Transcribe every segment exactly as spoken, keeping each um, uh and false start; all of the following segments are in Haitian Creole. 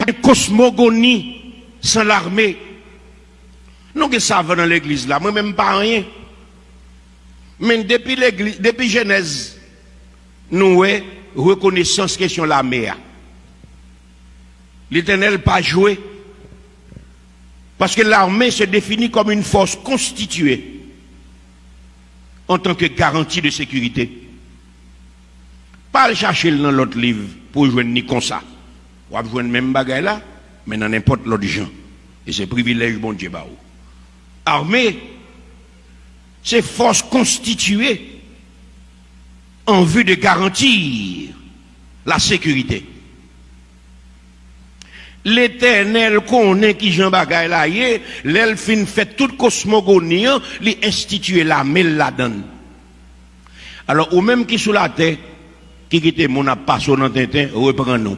Pa gen kosmogoni san lame. Nou gen savan nan legliz la, mwen menm m pa anyen. Men depi legliz, depi Jenèz, nou wè rekonesans kesyon lame a. Letènèl pa jwe. Paske l'armée se définit comme une force constituée en tant que garantie de sécurité. Pa al chache l nan lòt liv pou w jwenn li konsa. W ap jwenn menm bagay la, men nan nenpòt lòt jan. E se privilèj Bondye ba w. Armée, c'est force constituée en vue de garantir la sécurité. Letènèl konnen kijan bagay la ye, lè l fin fè tout kosmogoni an, li enstitiye lame l ladan l. Alò, ou menm ki sou latè, ki kite moun ap pase w nan tenten, reprann ou.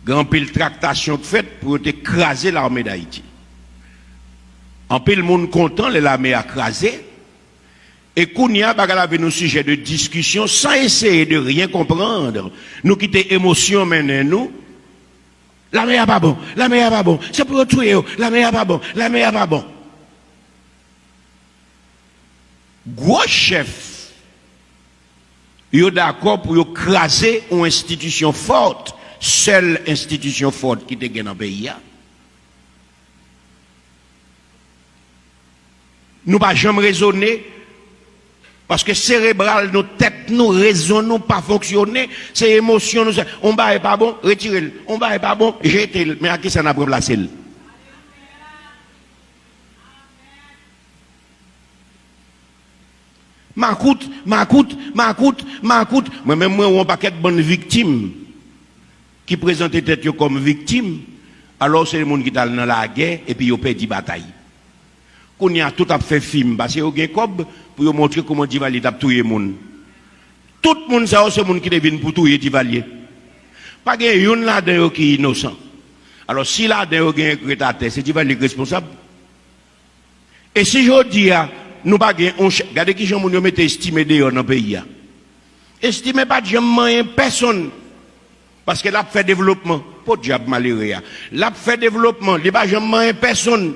Gen anpil traktasyon k fèt pou yo te kraze lame Dayiti. Anpil moun kontan lè lame a kraze, e kounye a bagay la vin yon sijè de diskisyon san eseye de ryen konprann. Nou kite emosyon mennen nou. Lame a pa bon, lame a pa bon, se pou yo touye yo, lame a pa bon, lame a pa bon. Gwo chèf yo dakò pou yo kraze yon enstitisyon fòt, sèl enstitisyon fòt ki te gen nan peyi a. Nou pa janm rezone, paske serebral nou, tèt nou, rezon nou pa fonksyone, se emosyon nou, se, on bagay pa bon, retire l, on bagay pa bon, jete l, men ak kisa n ap ranplase l? Makout, makout, makout, makout. Mwen menm, mwen wè yon pakèt bann viktim ki prezante tèt yo kòm viktim, alò se moun ki t al nan lagè epi yo pèdi batay. Kounye a, tout ap fè fim, paske yo gen kòb pou yo montre kòman Divalye t ap touye moun. Tout moun sa yo, se moun ki te vin pou touye Divalye. Pa gen youn ladan yo ki inosan. Alò, si ladan yo gen regrèt atè, se Divalye k responsab. E si jodi a, nou pa gen yon chè-, gade kijan moun yo mete Estimé deyò nan peyi a. Estimé pa t janm manyen pèsonn, paske l ap fè devlopman. Podyab malere a. L ap fè devlopman, li pa janm manyen pèsonn.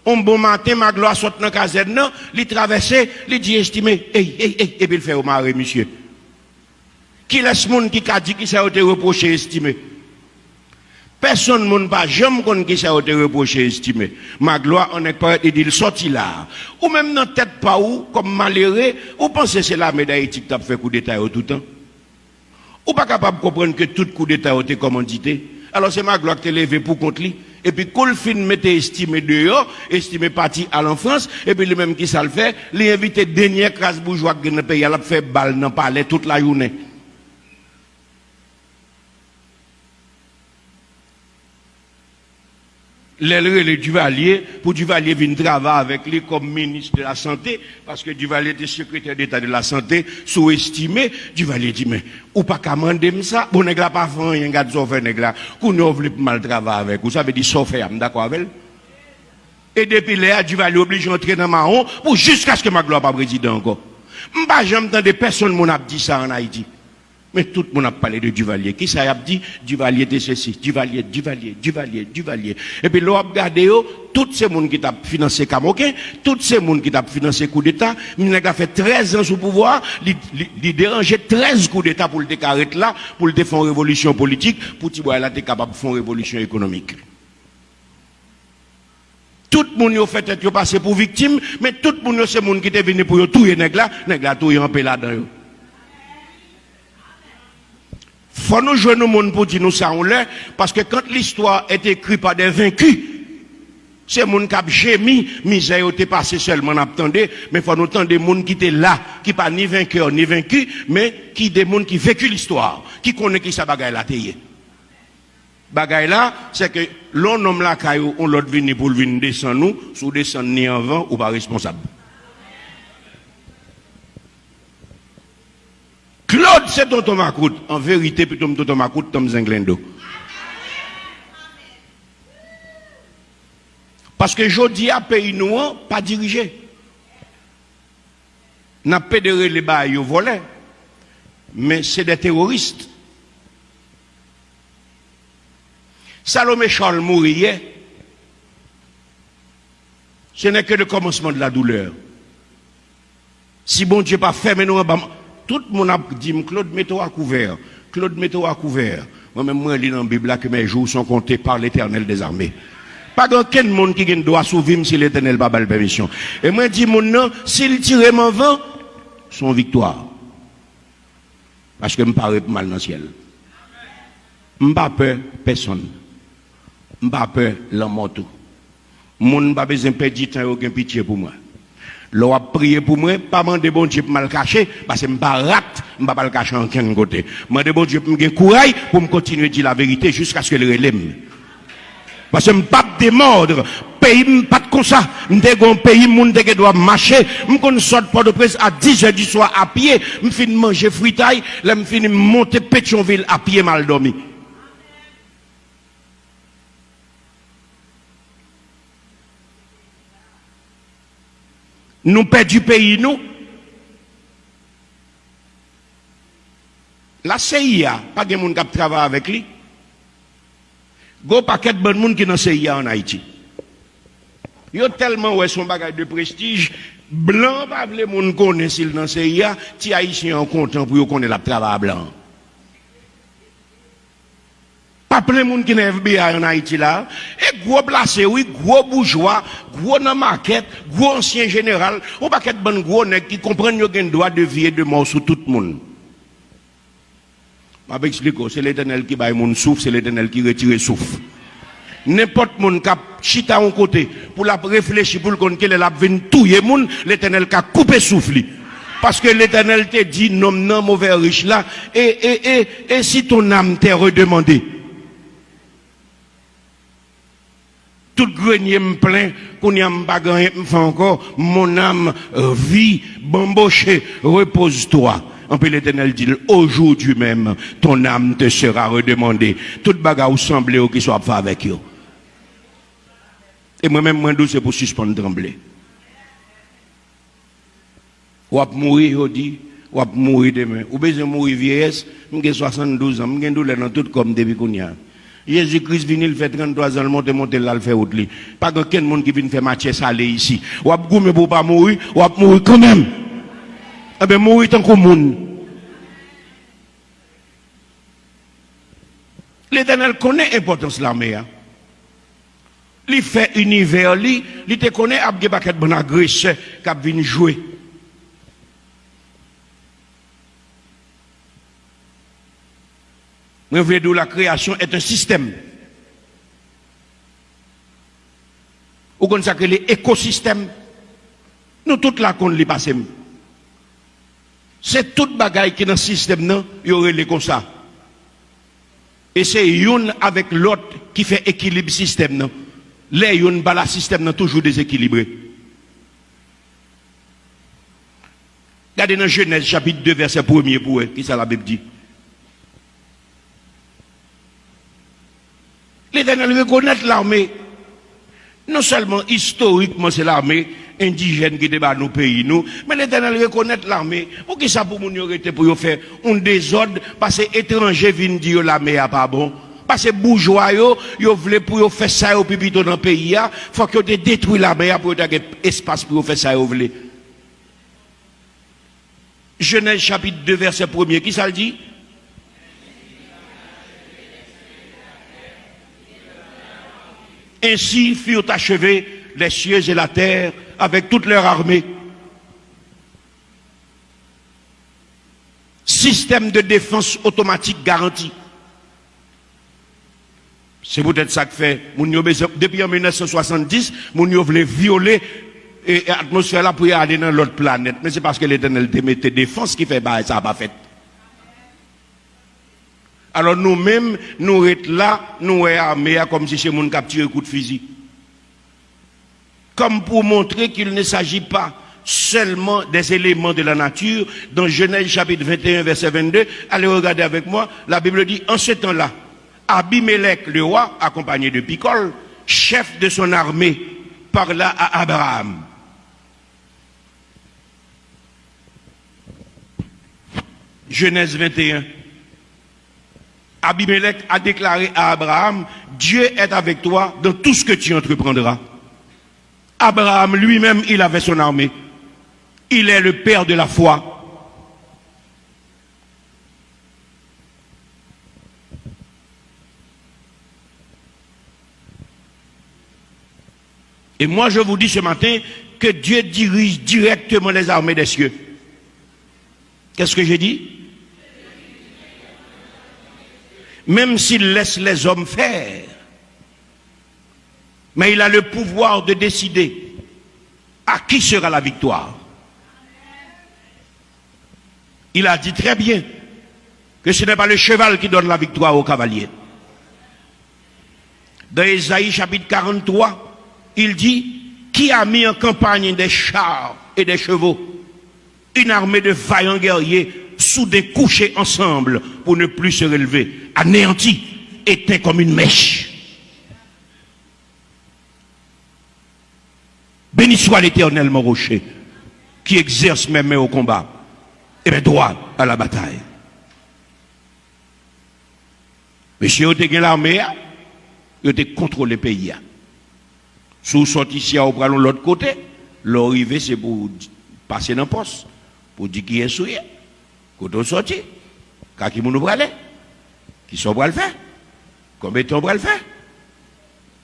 On bon maten, Maglwa sot nan kazèn nan, li travèse, li di Estimé, ey, ey, ey, epi l fè yo mare misye. Kilès moun ki ka di kisa yo te repwoche Estimé? Pèsonn moun pa janm konn kisa yo te repwoche Estimé. Maglwa, on nèg parèt, li di l sòti la. Ou menm nan tèt pa w, kòm malere, ou panse se lame Dayiti ki t ap fè koudeta yo toutan? Ou pa kapab konprann ke tout koudeta yo te kòmandite? Alò se Maglwa ki te leve pou kont li. Epi kou l fin mete Estimé deyò, Estimé pati al an Frans, epi li menm kisa l fè? Li envite dènyè kras boujwa k gen nan peyi a, l ap fè bal nan palè tout lajounen. Lè l rele Divalye, pou Divalye vin travay avèk li kòm minis de la sante, paske Divalye te sekretè deta de la sante sou Estimé, Divalye di, men, ou pa ka mande m sa, bon, nèg la pa fè anyen, gad sa w fè nèg la, kounye a w vle pou m al travay avèk ou, sa vle di sa w fè a, m dakò avè l. E depi lè a, Divalye oblije antre nan mawon pou jiskaske Maglwa pa prezidan ankò. M pa janm tande pèsonn moun ap di sa ann Ayiti. Men tout moun ap pale de Divalye. Kisa y ap di? Divalye te sesi. Divalye, Divalye, Divalye, Divalye. Epi lè w ap gade yo, tout se moun ki t ap finanse Kamoken, tout se moun ki t ap finanse koudeta. Nèg la fè trèz an sou pouvwa, li, li, li deranje trèz koudeta pou l te ka ret la, pou l te fè yon revolisyon politik, pou Ti Bway la te kapab fè yon revolisyon ekonomik. Tout moun yo fè tèt yo pase pou viktim, men tout moun yo se moun ki te vini pou yo touye nèg la, nèg la touye anpe ladan yo. Fò nou jwenn yon moun pou di nou sa yon lè, paske quand l'histoire est écrite par des vaincus, se moun k ap jemi mizè yo te pase sèlman n ap tande, men fò nou tande moun ki te la, ki pa ni venkè ni venki, men ki de moun ki vécu l'histoire, ki konnen kisa bagay la te ye. Bagay la, se ke lè yon nonm lakay ou, yon lòt vini pou l vin desann ou, si w desann li anvan, ou pa responsab. Claude se tonton makout. An verite, pito m tonton makout, tanm zenglendo. Paske jodi a, peyi nou an pa dirije. N ap pede rele bagay yo vòlè, men se de teworis. Salomé Charles mouri yè. Ce n'est que le commencement de la douleur. Si Bondye pa fèmen nou anba, tout moun ap di m, Claude, mete w a kouvè. Claude, mete w a kouvè. Mwen menm, mwen li nan Bib la que mes jours sont comptés par l'Éternel des armées. Pa gen okenn moun ki gen dwa sou vi m si Letènèl pa ba l pèmisyon. E mwen di moun nan, si l tire m anvan, se yon viktwa. Paske m pare pou m al nan syèl. M pa pè pèsonn. M pa pè lanmò tou. Moun pa bezwen pèdi tan yo gen pitye pou mwen. Lè w ap priye pou mwen, pa mande Bondye pou m al kache, paske m pa rat, m p ap al kache ankenn kote. Mande Bondye pou m gen kouraj pou m kontinye di laverite jiskaske l rele m. Paske m p ap demòd. Peyi m pa t konsa. M te gen yon peyi moun te gen dwa mache. M konn sot Pòtoprens a dis è di swa a pye. M fin manje fritay. Lè m fini, m monte Petyonvil a pye, m al dòmi. Nou pèdi peyi nou. La C I A, pa gen moun k ap travay avèk li. Gon pakèt bann moun ki nan C I A ann Ayiti. Yo tèlman wè se yon bagay de prestij, blan an pa vle moun konnen si l nan C I A, ti Ayisyen an kontan pou yo konnen l ap travay a blan an. Pa plen moun ki nan F B I ann Ayiti la. E gwo plase, wi, gwo boujwa, gwo nan makèt, gwo ansyen jeneral, yon pakèt bann gwo nèg ki konprann yo gen dwa de vi e de mò sou tout moun. M ap eksplike w, se Letènèl ki bay moun souf, se Letènèl ki retire souf. Nenpòt moun k ap chita yon kote pou l ap reflechi, pou l konn kilè l ap vin touye moun, Letènèl ka koupe souf li. Paske Letènèl te di nonm nan, move rich la, e, e, e, e si ton âme t'est redemandée? Tout grenye m plen, kounye a m pa gen anyen pou m fè ankò. Mon âme vit, bamboche, repose-toi. Anpi Letènèl di l, aujourd'hui même, ton âme te sera redemandée. Tout bagay ou sanble yo, kisa w ap fè avèk yo? E mwen menm, mwen di w, se pou w sispann tranble. W ap mouri jodi, w ap mouri demen. Ou bezwen mouri vyeyès? M gen swasanndouz an, m gen doulè nan tout kò m depi kounye a. Jezi Kris vini, l fè tranntwa zan, l monte, monte, l al fè wout li. Pa gen okenn moun ki vin fè matyè sale isi. W ap goumen pou w pa mouri, w ap mouri kanmenm. Enben, mouri tankou moun. Letènèl konnen enpòtans lame a. Li fè inivè li, li te konnen ap gen pakèt bann agresè k ap vin jwe. Mwen vle di w, la création est un système. Ou konn sa k rele ekosistèm? Nou tout la konn li pase m. Se tout bagay ki nan sistèm nan, yo rele konsa. E se youn avèk lòt ki fè ekilib sistèm nan. Lè youn pa la, sistèm nan toujou dezekilibre. Gade nan Jenèz chapit de vèsè premye pou wè kisa Labib di. Letènèl rekonèt lame. Non sèlman istorikman se lame endijèn ki te ba nou peyi nou, men Letènèl rekonèt lame. Poukisa pou moun yo rete pou yo fè yon dezòd, pase etranje vin di yo lame a pa bon? Pase boujwa yo, yo vle pou yo fè sa yo pi pito nan peyi a, fòk yo te detwi lame a pou yo ta gen espas pou yo fè sa yo vle. Jenèz chapit de vèsè premye, kisa l di? Ainsi furent achevés les cieux et la terre avec toute leur armée. Sistèm de defans otomatik garanti. Se poutèt sa k fè moun yo bezwen, depi an mil nèf san swasanndis, moun yo vle vyole, e, e atmosfè la pou y ale nan lòt planèt. Men se paske Letènèl te mete defans ki fè bagay sa a pa fèt. Alò, nou menm, nou ret la, nou wè ame a kòmsi se moun k ap tire kout fizi. Comme pour montrer qu'il ne s'agit pas seulement des éléments de la nature, dans Genèse chapitre vingt et un, verset vingt-deux, allez regarder avec moi, la Bible dit, en ce temps-là, Abimelech, le roi, accompagné de Picol, chef de son armée, parla à Abraham. Genèse vingt et un. Abimelech a déclaré à Abraham, Dieu est avec toi dans tout ce que tu entreprendras. Abraham lui-même, il avait son armée. Il est le père de la foi. Et moi, je vous dis ce matin que Dieu dirige directement les armées des cieux. Qu'est-ce que j'ai dit? Même s'il laisse les hommes faire, mais il a le pouvoir de décider à qui sera la victoire. Il a dit très bien que ce n'est pas le cheval qui donne la victoire au cavalier. Dans Ésaïe chapitre quarante-trois, il dit, qui a mis en campagne des chars et des chevaux, une armée de vaillants guerriers soudés, couchés ensemble pour ne plus se relever, anéantis, éteints comme une mèche. Béni soit l'Éternel, mon rocher, qui exerce mes mains au combat et mes doigts à la bataille. Mesye yo te gen lame a, yo te kontwole peyi a. Si w sòti isi a, ou pral yon lòt kote, lè w rive, se pou w di- pase nan pòs, pou w di kiyès ou ye, kote w sòti, ka ki moun ou prale, kisa w pral fè, konbyen tan w pral fè.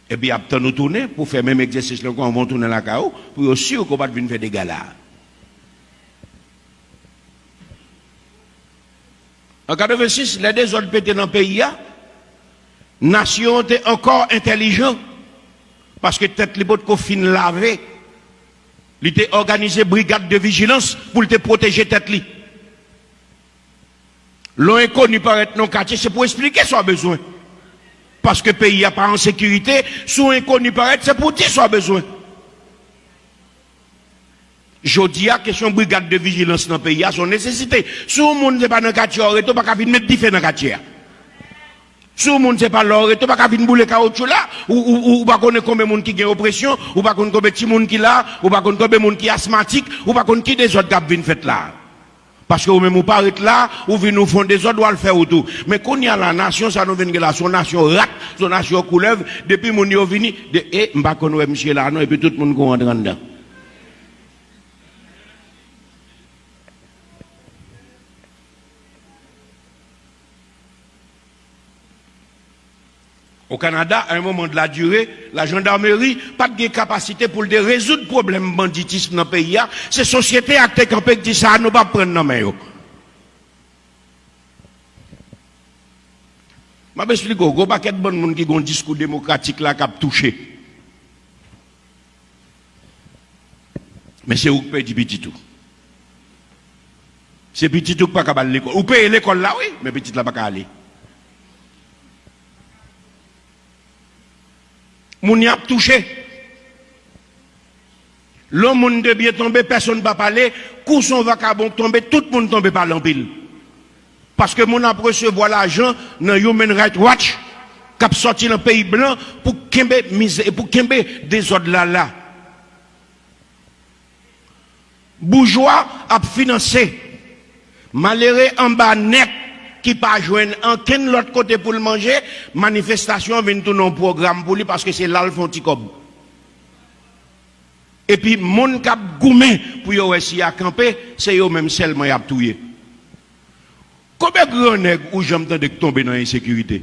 Epi y ap tann ou tounen pou fè menm egzèsis lan ankò anvan w tounen lakay ou, pou yo si ke w pa t vin fè dega la a. An katrevensis, lè dezòd pete nan peyi a, nasyon an te ankò entèlijan, paske tèt li potko fin lave. Li te òganize brigad de vijilans pou l te pwoteje tèt li. Lè yon enkoni parèt nan katye, se pou esplike sa w bezwen. Paske peyi a pa an sekirite, si yon enkoni parèt, se pou di sa w bezwen. Jodi a, kesyon brigad de vijilans nan peyi a, se yon nesesite. Si yon moun se pa nan katye a w rete, w pa ka vin met dife nan katye a. Si yon moun se pa la w rete, w pa ka vin boule kawotchou la, ou, ou, ou, ou pa konnen konbyen moun ki gen opresyon, ou pa konn konbyen timoun ki la, ou pa konn konbyen moun ki asmatik, ou pa konn ki dezòd k ap vin fèt la. Paske ou menm ou pa ret la, ou vin ou fè yon dezòd, w al fè wout ou. Men kounye a la, nasyon sa nou vin gen la, se yon nasyon rat, se yon nasyon koulèv, depi moun yo vini, de, e, m pa konn wè misye la non, epi tout moun kouri antre anndan. O Kanada, à un moment de la durée, la jandarmeri pa t gen kapasite pou l te rezoud pwoblèm banditis nan peyi a. Se sosyete a ki te kanpe, ki di sa a nou p ap pran nan men yo. M ap esplike w, gwo pakèt bann moun ki gen yon diskou demokratik la k ap touche. Men se ou k pèdi pitit ou. Se pitit ou k pa ka al lekòl. Ou peye lekòl la, wi, men pitit la pa ka ale. Moun y ap touche. Lè yon moun de byen tonbe, pèsonn pa pale. Kou se yon vakabon k tonbe, tout moun tonbe pale anpil. Paske moun ap resevwa lajan nan Human Rights Watch k ap sòti nan peyi blan pou kenbe mizè, pou kenbe dezòd la la. Boujwa ap finanse malere anba nèt ki pa jwenn ankenn lòt kote pou l manje, manifestasyon an vin tounen yon pwogram pou li paske se la l fè yon ti kòb. Epi moun k ap goumen pou yo wè si y a kanpe, se yo menm sèlman y ap touye. Konbyen gran nèg ou janm tande k tonbe nan ensekirite?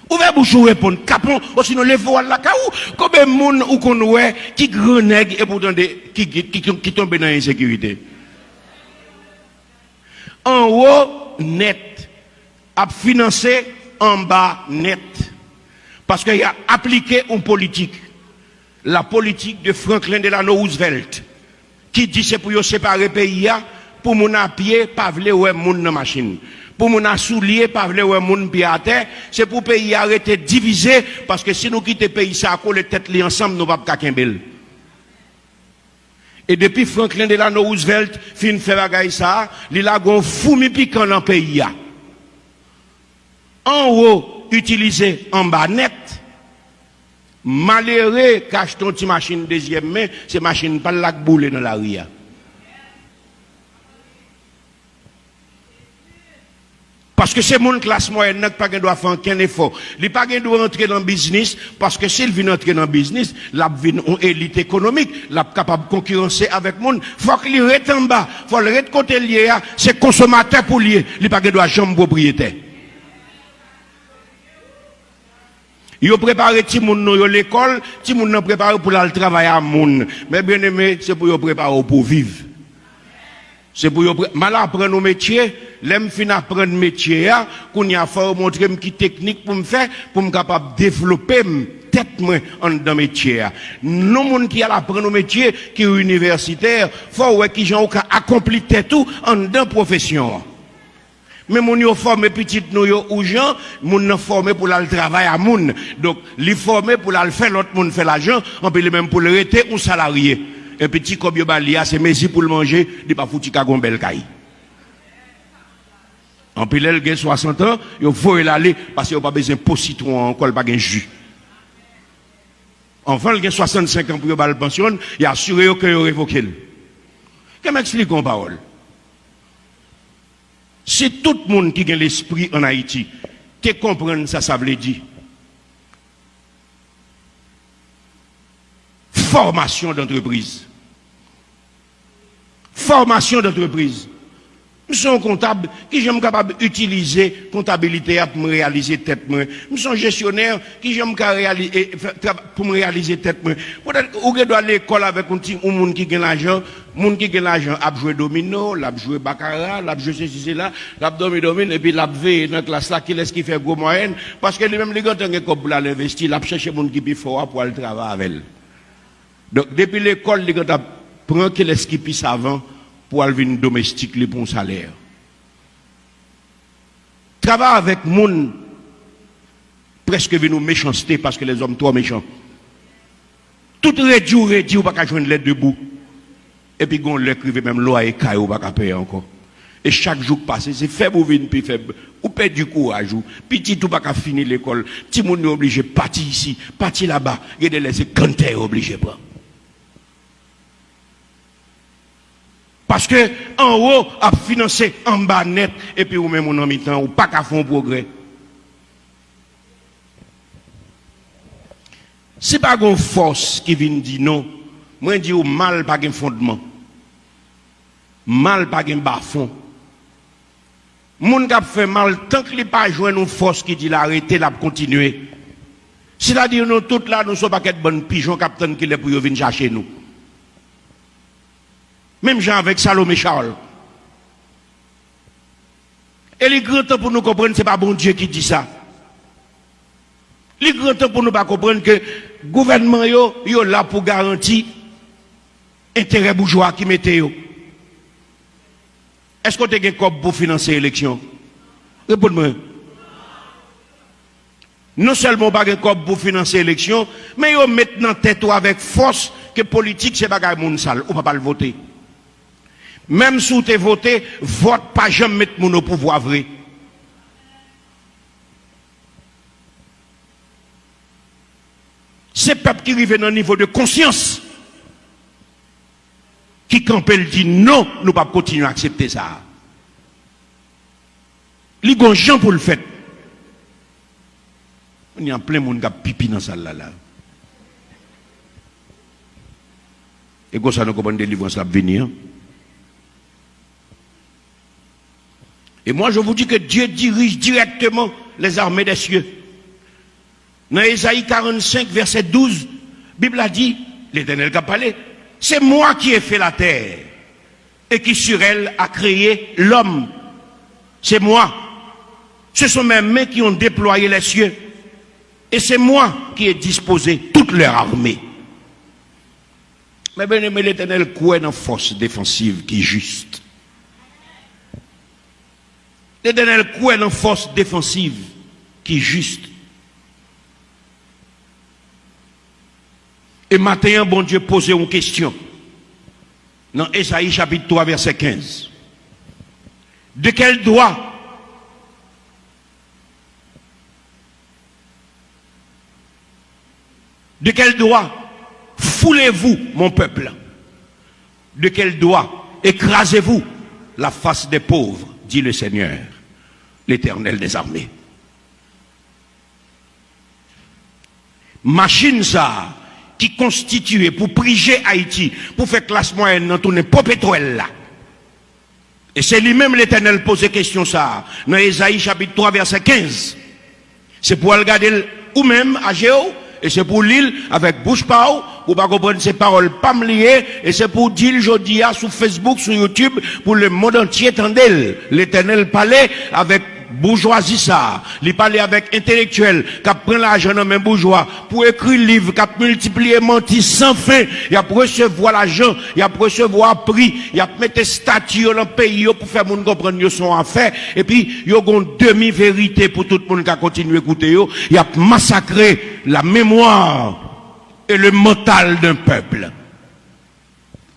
Ouvè bouch ou reponn, kapon, osinon leve w al lakay ou. Konbyen moun ou konn wè ki gran nèg epi w tande ki, ki, ki, ki tonbe nan ensekirite? Anwo nèt ap finanse anba nèt. Paske y a aplike yon politik. La politique de Franklin Delano Roosevelt, ki di se pou yo separe peyi a, pou moun a pye pa vle wè moun nan machin, pou moun a soulye pa vle wè moun pye atè, se pou peyi a rete divize, paske si nou kite peyi sa a kole tèt li ansanm, nou p ap ka kenbe l. E depi Franklin Delano Roosevelt fin fè bagay sa a, li lage yon foumi pikan nan peyi a. Anwo itilize anba nèt. Malere k achte yon ti machin dezyèm men, se machin pa l la k boule nan lari a. Paske se moun klas mwayèn nan ki pa gen dwa fè ankenn efò. Li pa gen dwa antre nan biznis, paske si l vin antre nan biznis, l ap vin yon elit ekonomik, l ap kapab konkiranse avèk moun. Fòk li ret anba, fò l ret kote l ye a, se konsomatè pou l ye, li pa gen dwa janm pwopriyetè. Yo prepare timoun nou yo lekòl, timoun nan prepare pou l al travay a moun. Men byeneme, se pou yo prepare w pou w viv. Se pou yo pre-, m al aprann yon metye, lè m fin aprann metye a, kounye a fò yo montre m ki teknik pou m fè, pou m kapab devlope m, tèt mwen anndan metye a. Non moun ki al aprann yon metye ki inivèsitè, fò w wè kijan ou ka akonpli tèt ou anndan pwofesyon an. Men moun yo fòme pitit nou yo ou jan, moun nan fòme pou l al travay a moun. Donk, li fòme pou l al fè lòt moun fè lajan, anpi li menm pou l rete yon salarye. Epi ti kòb yo ba li a, se mezi pou l manje, li pa fouti ka gon bèl kay. Anpi lè l gen swasant an, yo voye l ale, paske yo pa bezwen po sitwon an ankò, l pa gen ji. Anvan l gen swasannsenk an pou yo ba l pansyon, y asire yo ke yo revoke l. Kè m eksplike yon pawòl. Si tout moun ki gen lespri ann Ayiti te konprann sa sa vle di, fòmasyon dantrepriz. Fòmasyon dantrepriz. M se yon kontab, kijan m kapab itilize kontabilite a pou m reyalize tèt mwen? M se yon jesyonè, kijan m ka reyali-, e, fè trava-, pou m reyalize tèt mwen? Poutèt ou gen dwa lekòl avèk yon ti, yon moun ki gen lajan, moun ki gen lajan ap jwe domino, l ap jwe bakara, l ap jwe sesi sela, l ap dòmi dòmi, epi l ap veye nan klas la kilès ki fè gwo mwayèn, paske li menm li gentan gen kòb pou l al envesti, l ap chèche moun ki pi fò a pou al travay avè l. Donk, depi lekòl, li gentan ap pran kilès ki pi savan pou al vin domestik li pou yon salè. Travay avèk moun prèske vin yon mechanste paske lèzòm twò mechan. Tout redi w redi, ou pa ka jwenn lè debou. Epi gon lè k rive menm lwaye kay ou pa ka peye ankò. E chak jou k pase, se fèb ou vin pi fèb. Ou pèdi kouraj ou. Pitit ou pa ka fini lekòl. Timoun yo oblije pati isi, pati laba. Gen de lè se kanntè yo oblije pran. Paske anwo ap finanse anba nèt, epi ou menm ou nan mitan, ou pa ka fè yon pwogrè. Si pa gon fòs ki vin di non, mwen di w mal pa gen fondman. Mal pa gen bafon. Moun k ap fè mal, tank li pa jwenn yon fòs ki di l arete, l ap kontinye. Sètadi nou tout la, nou se yon pakèt bann pijon k ap tann kilè pou yo vin chache nou. Menm jan avèk Salomé Charles. E li gran tan pou nou konprann se pa Bondye ki di sa. Li gran tan pou nou pa konprann ke gouvènman yo, yo la pou garanti enterè boujwa ki mete yo. Èske w te gen kòb pou finanse eleksyon? Reponn mwen. Non sèlman w pa gen kòb pou finanse eleksyon, men yo met nan tèt ou avèk fòs ke politik se bagay moun sal, ou p ap al vote. Menm si w te vote, vòt pa janm met moun o pouvwa vre. Se pèp ki rive nan nivo de konsyans ki kanpe, l di non, nou p ap kontinye aksepte sa a. Li gon jan pou l fèt. Kounye a plen moun k ap pipi nan sal la la. E konsa nou konprann delivrans la ap vini an. Et moi, je vous dis que Dieu dirige directement les armées des cieux. Nan Ezayi karannsenk, vèsè douz, Bib la di, Letènèl k ap pale, c'est moi qui ai fait la terre et qui sur elle a créé l'homme. C'est moi. Ce sont mes mains qui ont déployé les cieux. Et c'est moi qui ai disposé toute leur armée. Men byeneme, Letènèl kwè nan fòs defansiv ki jis. Letènèl kwè nan fòs defansiv ki jis. E maten an, Bondye poze yon kesyon nan Ezayi chapit twa, vèsè kenz. De quel droit De quel doigt foulez-vous mon peuple? De quel doigt écrasez-vous la face des pauvres? Dit le Seigneur. Letènèl dèzame. Machin sa a ki konstitiye pou prije Ayiti, pou fè klas mwayèn nan tounen popetwèl la. E se li menm Letènèl poze kesyon sa a nan Ezayi chapit twa vèsè kenz. Se pou w al gade l ou menm, a je w, e se pou w li l avèk bouch pa w, pou w pa konprann se pawòl pa m li ye, e se pou w di l jodi a sou Facebook, sou YouTube, pou lemonn antye tande l. Letènèl pale avèk boujwazi sa a. Li pale avèk entelektyèl k ap pran lajan nan men boujwa pou ekri liv k ap miltipliye manti san fen. Y ap resevwa lajan, y ap resevwa pri, y ap mete estati yo nan peyi yo pou fè moun konprann yo se yon afè, epi yo gon demi verite pou tout moun ka kontinye koute yo. Y ap masakre la mémoire et le mental d'un peuple.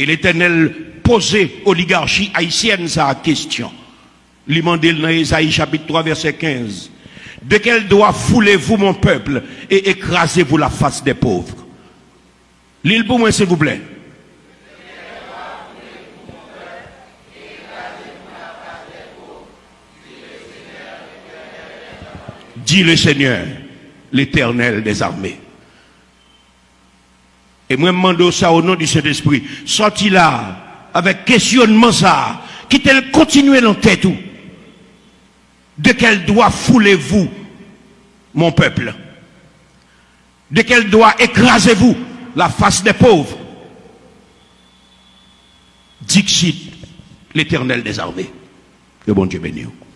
E Letènèl poze oligachi ayisyèn sa a kesyon. Li mande l nan Ezayi chapit twa vèsè kenz, de quel doigt foulez-vous mon peuple et écrasez-vous la face des pauvres? Li l pou mwen, silvouplè. Dit le Seigneur, l'Éternel des armées. E mwen, m mande w sa, o non di Sentespri, sòti la avèk kesyonman sa a, kite l kontinye nan tèt ou. De quel doigt foulez-vous mon peuple? De quel doigt écrasez-vous la face des pauvres? Dixit l'Éternel des armées. Ke Bondye beni w.